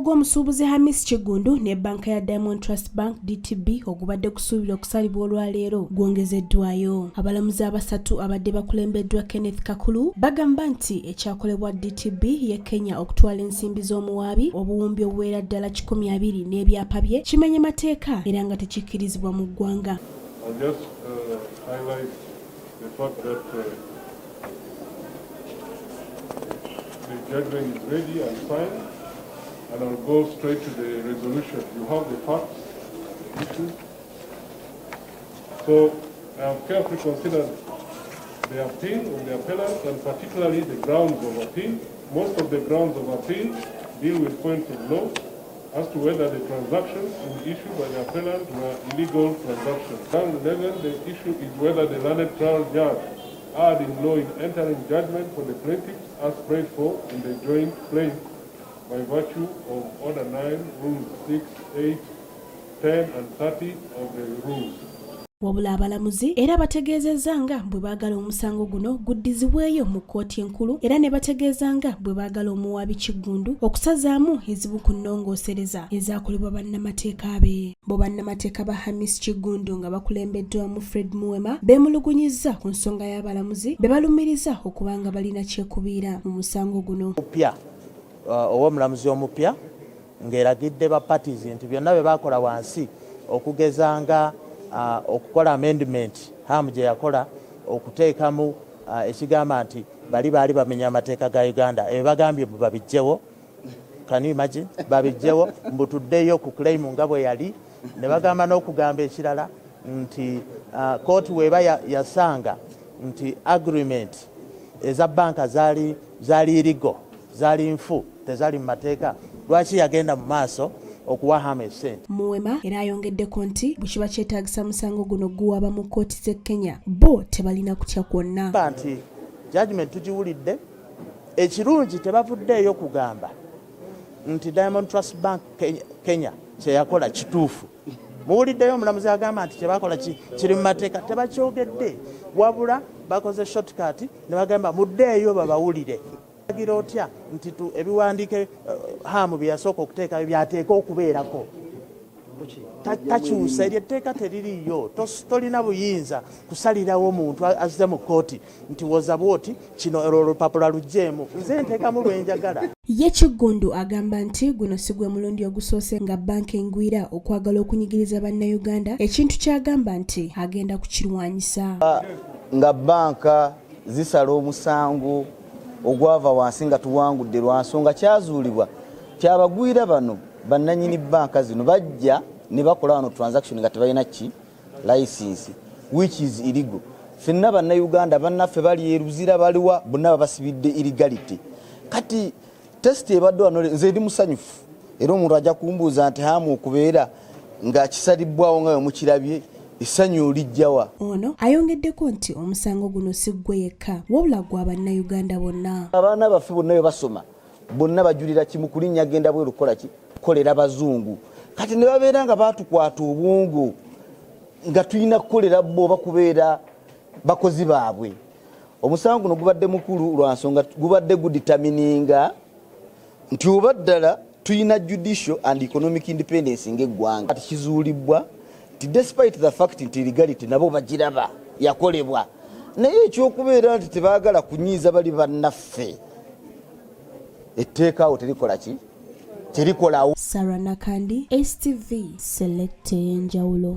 Gw'omusuubuzi Hamis Kiggundu ne bbanka ya Diamond Trust Bank, DTB, ogubadde gusuubirwa okusalibwa olwaleero gwongezeddwayo. Abalamuzi abasatu abadde bakulembeddwa Kenneth Kakuru bagamba nti ekyakolebwa DTB ye Kenya okutwala ensimbi z'omuwaabi obuwumbi obuwera ddala 20 n'ebyapa bye kimenye mateeka era nga tekikkirizibwa mu ggwanga. I'll just highlight the fact that the judgment is ready and signed, and I'll go straight to the resolution. You have the facts, the issues. So I have carefully considered the appeal of the appellant and particularly the grounds of appeal. Most of the grounds of appeal deal with points of law as to whether the transactions in issue by the appellant were illegal transactions. Ground 11, the issue is whether the learned trial judge erred in law in entering judgment for the plaintiffs as prayed for in the joint plaint by virtue of Order 9, Rules 6, 8, 10 and 30 of the rules. Wabula abalamuzi era bategeezezza nga bwe baagala omusango guno guddizibweyo mu kkooti enkulu, era ne bategeeza nga bwe baagala omuwaabi Kiggundu okusazaamu ezimu ku nnongoosereza ezaakolebwa bannamateeka be. Bo bannamateeka ba Hamis Kiggundu nga bakulembeddwamu Fred Muwema beemulugunyizza ku nsonga y'abalamuzi be balumiriza okuba nga balina kyekubiira mu musango guno. Mupya ow'omulamuzi omupya ng'eragidde ba parties nti byonna bye bakola wansi, okugeza nga okukola amendment Hamu gye yakola okuteekamu ekigamba nti bali baali bamenya amateeka ga Uganda, ebyo bagambye mbu babijjewo. Can you imagine? Babijjewo mbu tuddeyo ku claim nga bwe yali. Ne bagamba n'okugamba ekirala nti kooti weeba yasanga nti agreement eza banka zaali illegal, zaali nfu, tezaali mu mateeka, lwaki yagenda mu maaso okuwa Hamu esente? Muwema era ayongeddeko nti bwe kiba kyetaagisa musango guno guwaba mu kkooti z'e Kenya, bo tebalina kutya kwonna. Ba nti judgment tugiwulidde. Ekirungi, tebavuddeeyo kugamba nti Diamond Trust Bank Kenya kyeyakola kituufu. Muwuliddeyo omulamuzi agamba nti kyebakola kiri mu mateeka? Tebakyogedde, wabula bakoze shortcut ne bagamba muddeeyo babawulire. Gira otya nti ebiwandiiko Hamu bye yasooka okuteekayo byateeka okubeerako? Takyusa eryo etteeka, teririiyo. Tolina buyinza kusalirawo muntu azze mu kkooti nti woza bwoti kino, olwo olupapula lugjeemu, nze nteekamu lwenjagala. Ye Kiggundu agamba nti guno si gwe mulundi ogusoose nga banka engwira okwagala okunyigiriza Bannayuganda, ekintu ky'agamba nti agenda kukirwanyisa. Nga banka zisala omusango ogwava wansi nga tuwangudde lwa nsonga kyazuulibwa kyabagwira bano bannanyini banka zino bajja ne bakola wano transaction nga tebalina ki license, which is illegal. Ffenna Bannayuganda bannaffe bali eruzira baliwa bonna babasibidde illegality. Kati test ebadde wano, nze ndi musanyufu, era omuntu ajja kumbuuza nti Hamu okubeera nga kisalibwawo nga wemukirabye, essanyu olijjawa? Ono ayongeddeko nti omusango guno si ggwe yekka, wabula gwa Bannayuganda bonna. Abaana baffe bonna bwe basoma bonna bajulira kimu kulinnya genda bweru kukola ki? Kukolera bazungu. Kati ne babeera nga batukwata obwongo nga tulina kukolera bo oba kubeera bakozi baabwe. Omusango guno gubadde mukulu lwa nsonga gubadde gudetermininga nti oba ddala tulina judicial and economic independence ng'eggwanga. Kati kizuulibwa nti despite the fact nti illegality nabo bagiraba yakolebwa, naye ekyokubeera nti tebaagala kunyiiza bali bannaffe, etteeka awo terikola ki? Terikolawo. Sarah Nakandi, STV Select, ey'enjawulo.